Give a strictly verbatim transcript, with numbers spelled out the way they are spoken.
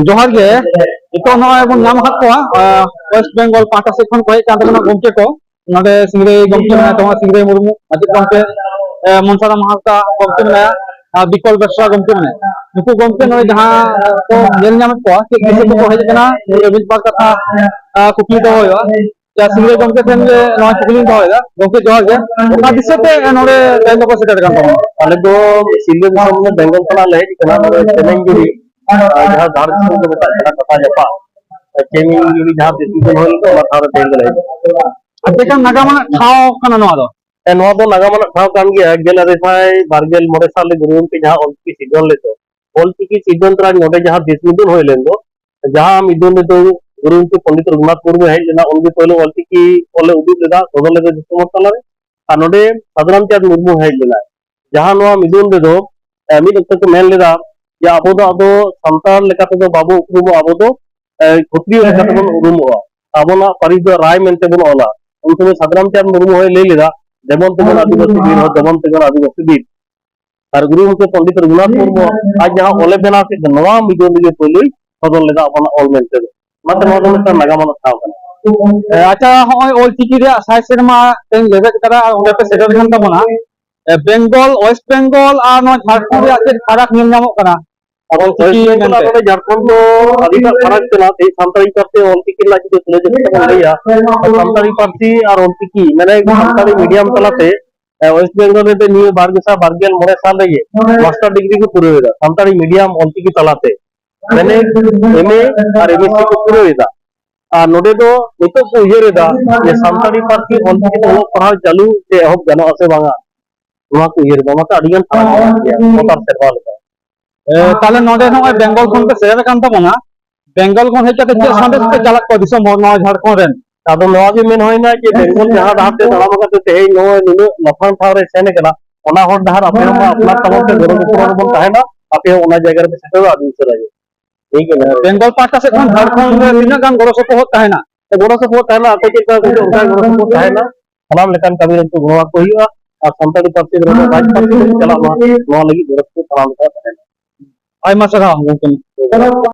ᱡᱚᱦᱟᱨ ᱜᱮ᱾ ᱱᱤᱛᱚᱜ ᱱᱚᱜᱼᱚᱭ ᱵᱚᱱ ᱧᱟᱢ ᱟᱠᱟᱫ ᱠᱚᱣᱟ, ᱟᱸ, ᱳᱭᱮᱥᱴ ᱵᱮᱝᱜᱚᱞ ᱯᱟᱦᱴᱟ ᱥᱮᱫ ᱠᱷᱚᱱ ᱠᱚ ᱦᱮᱡ ᱟᱠᱟᱱ ᱛᱟᱵᱚᱱᱟ ᱜᱚᱢᱠᱮ ᱠᱚ᱾ ᱱᱚᱰᱮ ᱥᱤᱝᱨᱟᱹᱭ ᱜᱚᱢᱠᱮ ᱢᱮᱱᱟᱭ ᱛᱟᱵᱚᱱᱟ, ᱥᱤᱝᱨᱟᱹᱭ ᱢᱩᱨᱢᱩ, ᱢᱟᱪᱮᱫ ᱜᱚᱢᱠᱮ, ᱮ, ᱢᱚᱱᱥᱟᱨᱟᱢ ᱦᱟᱸᱥᱫᱟ ᱜᱚᱢᱠᱮ ᱢᱮᱱᱟᱭᱟ, ᱟᱨ ᱵᱤᱠᱚᱞ ᱵᱮᱥᱨᱟ ᱜᱚᱢᱠᱮ ᱢᱮᱱᱟᱭᱟ᱾ ᱱᱩᱠᱩ ᱜᱚᱢᱠᱮ ᱱᱚᱰᱮ ᱡᱟᱦᱟᱸ ᱠᱚ ᱧᱮᱞ ᱧᱟᱢᱮᱫ ᱠᱚᱣᱟ, ᱪᱮᱫ ᱵᱤᱥᱚᱭ ᱛᱮᱠᱚ ᱦᱮᱡ ᱟᱠᱟᱱᱟ, ᱱᱚᱰᱮ ᱢᱤᱫ ᱵᱟᱨ ᱠᱟᱛᱷᱟ, ᱟ, ᱠᱩᱠᱞᱤ ᱫᱚᱦᱚ ᱦᱩᱭᱩᱜᱼᱟ᱾ ᱡᱟ ᱥᱤᱝᱨᱟᱹᱭ ᱜᱚᱢᱠᱮ ᱴᱷᱮᱱ ᱜᱮ ᱱᱚᱣᱟ ᱠᱩᱠᱞᱤᱧ ᱫᱚᱦᱚᱭᱮᱫᱟ᱾ ᱜᱚᱢᱠᱮ, ᱡᱚᱦᱟᱨ ᱜᱮ᱾ ᱚᱠᱟ ᱫᱤᱥᱚᱢ ᱛᱮ ᱱᱚᱰᱮ ᱛᱮᱦᱮᱧ ᱫᱚᱯᱮ ᱥᱮᱴᱮᱨ ᱟᱠᱟᱱ ᱛᱟᱵᱚᱱᱟ? ᱟᱞᱮ ᱫᱚ ᱥᱤᱞᱫᱟᱹ ᱫᱤᱥᱚᱢ ᱠᱷᱚᱱ ᱵᱮᱝᱜᱚᱞ ᱠᱷᱚᱱᱟᱜ ᱞᱮ ᱦᱮᱡ ᱟᱠᱟᱱᱟ, ᱱᱚᱰᱮ ᱪᱮᱱᱮᱧᱡᱩᱲᱤ, ᱟᱨ ᱡᱟᱦᱟᱸ ᱡᱷᱟᱲ ᱫᱤᱥᱚᱢ ᱠᱚ ᱢᱮᱛᱟᱜ ᱠᱟᱱᱟ, ᱠᱟᱛᱷᱟ ᱡᱟᱯᱟᱜ, ᱪᱮᱱᱮᱧᱡᱩᱲᱤ ᱡᱟᱦᱟᱸ ᱫᱤᱥᱚᱢ ᱦᱩᱭ ᱞᱮᱱᱟ, ᱚᱱᱟ ᱴᱷᱟᱶ ᱨᱮ ᱛᱮᱦᱮᱧ ᱫᱚᱞᱮ ᱦᱮᱡ ᱟᱠᱟᱱᱟ᱾ ᱟᱨ ᱪᱮᱫ ᱞᱮᱠᱟᱱ ᱱᱟᱜᱟᱢ ᱟᱱᱟᱜ ᱴᱷᱟᱶ ᱠᱟᱱᱟ ᱱᱚᱣᱟ ᱫᱚ? ᱦᱮᱸ, ᱱᱚᱣᱟ ᱫᱚ ᱱᱟᱜᱟᱢ ᱟᱱᱟᱜ ᱴᱷᱟᱶ ᱠᱟᱱ ᱜᱮᱭᱟ᱾ ᱜᱮᱞ ᱟᱨᱮ ᱥᱟᱭ ᱵᱟᱨ ᱜᱮᱞ ᱢᱚᱬᱮ ᱥᱟᱞ ᱨᱮ ᱜᱩᱨᱩ ᱜᱚᱢᱠᱮ ᱡᱟᱦᱟᱸ ᱚᱞᱪᱤᱠᱤ ᱥᱤᱨᱡᱚᱱ ᱞᱮᱫ ᱫᱚ, ᱚᱞᱪᱤᱠᱤ ᱥᱤᱨᱡᱚᱱ ᱛᱚᱨᱟ ᱱᱚᱰᱮ ᱡᱟᱦᱟᱸ ᱫᱤᱥ ᱢᱤᱫᱩᱱ ᱦᱩᱭ ᱞᱮᱱ ᱫᱚ, ᱡᱟᱦᱟᱸ ᱢᱤᱫᱩᱱ ᱨᱮᱫᱚ ᱜᱩᱨᱩ ᱜᱚᱢᱠᱮ ᱯᱚᱱᱰᱤᱛ ᱨᱚᱜᱷᱩᱱᱟᱛᱷ ᱢᱩᱨᱢᱩ ᱦᱮᱡ ᱞᱮᱱᱟ, ᱩᱱᱤᱜᱮ ᱯᱳᱭᱞᱳ ᱚᱞᱪᱤᱠᱤ ᱚᱞᱮ ᱩᱫᱩᱜ ᱞᱮᱫᱟ, ᱥᱚᱫᱚᱨ ᱞᱮᱫᱟ ᱫᱤᱥᱚᱢ ᱦᱚᱲ ᱛᱟᱞᱟᱨᱮ᱾ ᱟᱨ ᱱᱚᱰᱮ ᱥᱟᱫᱷᱩᱨᱟᱢ ᱪᱟᱸᱫᱽ ᱢᱩᱨᱢᱩ ᱦᱮᱡ ᱞᱮᱱᱟᱭ, ᱡᱟᱦᱟᱸ ᱱᱚᱣᱟ ᱢᱤᱫᱩᱱ ᱨᱮᱫᱚ, ᱮ, ᱢᱤᱫ ᱚᱠᱛᱚ ᱠᱚ ᱢᱮᱱ ᱞᱮᱫᱟ ᱡᱮ ᱟᱵᱚ ᱫᱚ ᱟᱫᱚ ᱥᱟᱱᱛᱟᱲ ᱞᱮᱠᱟ ᱛᱮᱫᱚ ᱵᱟᱵᱚ ᱩᱯᱨᱩᱢᱚᱜᱼᱟ, ᱟᱵᱚ ᱫᱚ, ᱮ, ᱠᱷᱚᱛᱨᱤᱭᱚ ᱞᱮᱠᱟ ᱛᱮᱵᱚᱱ ᱩᱨᱩᱢᱚᱜᱼᱟ, ᱟᱵᱚᱱᱟᱜ ᱯᱟᱹᱨᱤᱥ ᱫᱚ ᱨᱟᱭ ᱢᱮᱱᱛᱮ ᱵᱚᱱ ᱚᱞᱟ᱾ ᱩᱱ ᱥᱚᱢᱚᱭ ᱥᱟᱫᱷᱩᱨᱟᱢ ᱪᱟᱸᱫᱽ ᱢᱩᱨᱢᱩ ᱦᱚᱸᱭ ᱞᱟᱹᱭ ᱞᱮᱫᱟ, "ᱫᱮᱵᱚᱱ ᱛᱮᱵᱚᱱ ᱟᱹᱫᱤᱵᱟᱹᱥᱤ ᱵᱤᱨ ᱦᱚᱲ, ᱫᱮᱵᱚᱱ ᱛᱮᱵᱚᱱ ᱟᱹᱫᱤᱵᱟᱹᱥᱤ ᱵᱤᱨ᱾" ᱟᱨ ᱜᱩᱨᱩ ᱜᱚᱢᱠᱮ ᱯᱚᱱᱰᱤᱛ ᱨᱚᱜᱷᱩᱱᱟᱛᱷ ᱢᱩᱨᱢᱩ ᱟᱡ ᱡᱟᱦᱟᱸ ᱚᱞᱮ ᱵᱮᱱᱟᱣ ᱠᱮᱫ ᱫᱚ, ᱱᱚᱣᱟ ᱢᱤᱫᱩᱱ ᱨᱮᱜᱮ ᱯᱳᱭᱞᱳᱭ ᱥᱚᱫᱚᱨ ᱞᱮᱫᱟ ᱟᱵᱚᱱᱟᱜ ᱚᱞ ᱢᱮᱱᱛᱮ ᱫᱚ᱾ ᱚᱱᱟᱛᱮ ᱱᱚᱣᱟ ᱫᱚ ᱢᱤᱫᱴᱟᱝ ᱱᱟᱜᱟᱢ ᱟᱱᱟᱜ ᱴᱷᱟᱶ ᱠᱟᱱᱟ᱾ ᱮ, ᱟᱪᱪᱷᱟ, ᱦᱚᱸᱜᱼᱚᱭ ᱚᱞᱪᱤᱠᱤ ᱨᱮᱭᱟᱜ ᱥᱟᱭ ᱥᱮᱨᱢᱟ ᱯᱮ ᱞᱮᱵᱮᱫ ᱠᱟᱫᱟ ᱟᱨ ᱚᱸᱰᱮ ᱯᱮ ᱥᱮᱴᱮᱨ ᱠᱟᱱ ᱛᱟᱵᱚᱱᱟ᱾ ᱮ, ᱵᱮᱝᱜᱚᱞ, ᱳᱭᱮᱥᱴ ᱵᱮᱝᱜᱚᱞ ᱟᱨ ᱱᱚᱣᱟ ᱡᱷᱟᱲᱠᱷᱚᱸᱰ ᱨᱮᱭᱟᱜ ᱪᱮᱫ ᱯᱷᱟᱨᱟᱠ ᱧᱮᱞ ᱧᱟᱢᱚᱜ ᱠᱟᱱᱟ? ᱟᱵᱚ ᱚᱞᱪᱤᱠᱤ ᱳᱭᱮᱥᱴ ᱵᱮᱝᱜᱚᱞ ᱟᱨ ᱢᱮᱱᱛᱮ? ᱱᱚᱰᱮ ᱡᱷᱟᱲᱠᱷᱚᱸᱰ ᱫᱚ ᱟᱹᱰᱤᱴᱟᱜ ᱯᱷᱟᱨᱟᱠ ᱠᱟᱱᱟ᱾ ᱛᱮᱦᱮᱧ ᱥᱟᱱᱛᱟᱲᱤ ᱯᱟᱹᱨᱥᱤ ᱚᱞᱪᱤᱠᱤ ᱨᱮᱱᱟᱜ ᱡᱩᱫᱤ ᱛᱩᱞᱟᱹᱡᱚᱠᱷᱟ ᱵᱚᱱ ᱞᱟᱹᱭᱟ, ᱥᱟᱱᱛᱟᱲᱤ ᱯᱟᱹᱨᱥᱤ ᱟᱨ ᱚᱞᱪᱤᱠᱤ, ᱢᱟᱱᱮ ᱥᱟᱱᱛᱟᱲᱤ ᱢᱤᱰᱤᱭᱟᱢ ᱛᱟᱞᱟᱛᱮ, ᱮ, ᱳᱭᱮᱥᱴ ᱵᱮᱝᱜᱚᱞ ᱨᱮ ᱱᱤᱭᱟᱹ ᱵᱟᱨ ᱜᱮᱥᱟᱭ ᱵᱟᱨ ᱜᱮᱞ ᱢᱚᱬᱮ ᱥᱟᱞ ᱨᱮᱜᱮ ᱢᱟᱥᱴᱟᱨ ᱰᱤᱜᱽᱨᱤ ᱠᱚ ᱯᱩᱨᱟᱹᱣ ᱮᱫᱟ ᱥᱟᱱᱛᱟᱲᱤ ᱢᱤᱰᱤᱭᱟᱢ ᱚᱞᱪᱤᱠᱤ ᱛᱟᱞᱟᱛᱮ᱾ ᱮᱢ ᱮ ᱟᱨ ᱮᱢ ᱮᱥ ᱥᱤ ᱠᱚ ᱯᱩᱨᱟᱹᱣ ᱮᱫᱟ᱾ ᱟᱨ ᱱᱚᱰᱮ ᱫᱚ ᱱᱤᱛᱚᱜ ᱠᱚ ᱩᱭᱦᱟᱹᱨ ᱮᱫᱟ ᱡᱮ ᱥᱟᱱᱛᱟᱲᱤ ᱯᱟᱹᱨᱥᱤ ᱚᱞᱪᱤᱠᱤ ᱛᱮ ᱚᱞᱚᱜ ᱯᱟᱲᱦᱟᱣ ᱪᱟᱹᱞᱩ ᱥᱮ ᱮᱦᱚᱵ ᱜᱟᱱᱚᱜᱼᱟ ᱥᱮ ᱵᱟᱝᱟ, ᱱᱚᱣᱟ ᱠᱚ ᱩᱭᱦᱟᱹᱨ ᱮᱫᱟ᱾ ᱚᱱᱟᱛᱮ ᱟᱹᱰᱤ ᱜᱟᱱ ᱯᱷᱟᱨᱟᱠ ᱢᱮᱱᱟᱜ ᱜᱮᱭᱟ ᱜᱚᱴᱟ ᱥᱮᱨᱣᱟ ᱞᱮᱠᱟ᱾ ᱮ, ᱛᱟᱦᱞᱮ ᱱᱚᱰᱮ ᱱᱚᱜᱼᱚᱭ ᱵᱮᱝᱜᱚᱞ ᱠᱷᱚᱱ ᱯᱮ ᱥᱮᱴᱮᱨ ᱟᱠᱟᱱ ᱛᱟᱵᱚᱱᱟ, ᱵᱮᱝᱜᱚᱞ ᱠᱷᱚᱱ ᱦᱮᱡ ᱠᱟᱛᱮ ᱪᱮᱫ ᱥᱟᱸᱫᱮᱥ ᱯᱮ ᱪᱟᱞᱟᱜ ᱠᱚᱣᱟ ᱫᱤᱥᱚᱢ ᱦᱚᱲ ᱱᱚᱣᱟ ᱡᱷᱟᱲᱠᱷᱚᱸᱰ ᱨᱮᱱ? ᱟᱫᱚ ᱱᱚᱣᱟ ᱜᱮ ᱢᱮᱱ ᱦᱩᱭᱱᱟ ᱡᱮ ᱵᱮᱝᱜᱚᱞ ᱡᱟᱦᱟᱸ ᱰᱟᱦᱟᱨ ᱛᱮ ᱛᱟᱲᱟᱢ ᱟᱠᱟᱫ ᱛᱮ ᱛᱮᱦᱮᱧ ᱱᱚᱜᱼᱚᱭ ᱱᱩᱱᱟᱹᱜ ᱞᱟᱯᱷᱟᱝ ᱴᱷᱟᱶ ᱨᱮ ᱥᱮᱱ ᱟᱠᱟᱱᱟ, ᱚᱱᱟ ᱦᱚᱨ ᱰᱟᱦᱟᱨ ᱟᱯᱮ ᱦᱚᱸ ᱟᱯᱱᱟᱨ ᱛᱟᱵᱚᱱ ᱯᱮ, ᱜᱚᱲᱚ ᱜᱚᱯᱚᱲᱚ ᱨᱮᱵᱚᱱ ᱛᱟᱦᱮᱱᱟ, ᱟᱯᱮ ᱦᱚᱸ ᱚᱱᱟ ᱡᱟᱭᱜᱟ ᱨᱮᱯᱮ ᱥᱮᱴᱮᱨᱚᱜᱼᱟ ᱟᱹᱰᱤ ᱩᱥᱟᱹᱨᱟ ᱜᱮ᱾ ᱴᱷᱤᱠ ᱜᱮᱭᱟ᱾ ᱵᱮᱝᱜᱚᱞ ᱯᱟᱦᱴᱟ ᱥᱮᱫ ᱠᱷᱚᱱ ᱡᱷᱟᱲᱠᱷᱚᱸᱰ ᱨᱮ ᱛᱤᱱᱟᱹᱜ ᱜᱟᱱ ᱜᱚᱲᱚ ᱥᱚᱯᱚᱦᱚᱫ ᱛᱟᱦᱮᱱᱟ? ᱜᱚᱲᱚ ᱥᱚᱯᱚᱦᱚᱫ ᱛᱟᱦᱮᱱᱟ, ᱟᱯᱮ ᱪᱮᱫ ᱞᱮᱠᱟ ᱠᱷᱚᱡᱚᱜ ᱚᱱᱠᱟ ᱜᱚᱲᱚ ᱥᱚᱯᱚᱦᱚᱫ ᱛᱟᱦᱮᱱᱟ᱾ ᱥᱟᱱᱟᱢ ᱞᱮᱠᱟᱱ ᱠᱟᱹᱢᱤ ᱨᱮ ᱜᱚᱲᱚ ᱟᱠᱚ ᱦᱩᱭᱩᱜᱼᱟ ᱟᱨ ᱥᱟᱱᱛᱟᱲᱤ ᱯᱟᱹᱨᱥᱤ ᱫᱚ ᱨᱟᱡᱽ ᱯᱟᱹᱨᱥᱤ ᱛᱮ ᱪᱟᱞᱟᱜ ᱢᱟ, ᱱᱚᱣᱟ ᱞᱟᱹᱜᱤᱫ ᱜᱚᱲᱚ ᱥᱚᱯᱚᱦᱚᱫ ᱥᱟᱱᱟᱢ ᱞᱮᱠᱟ ᱛᱟᱦᱮᱱᱟ᱾ ᱟᱭᱢᱟ ᱥᱟᱨᱦᱟᱣ ᱜᱚᱢᱠᱮ᱾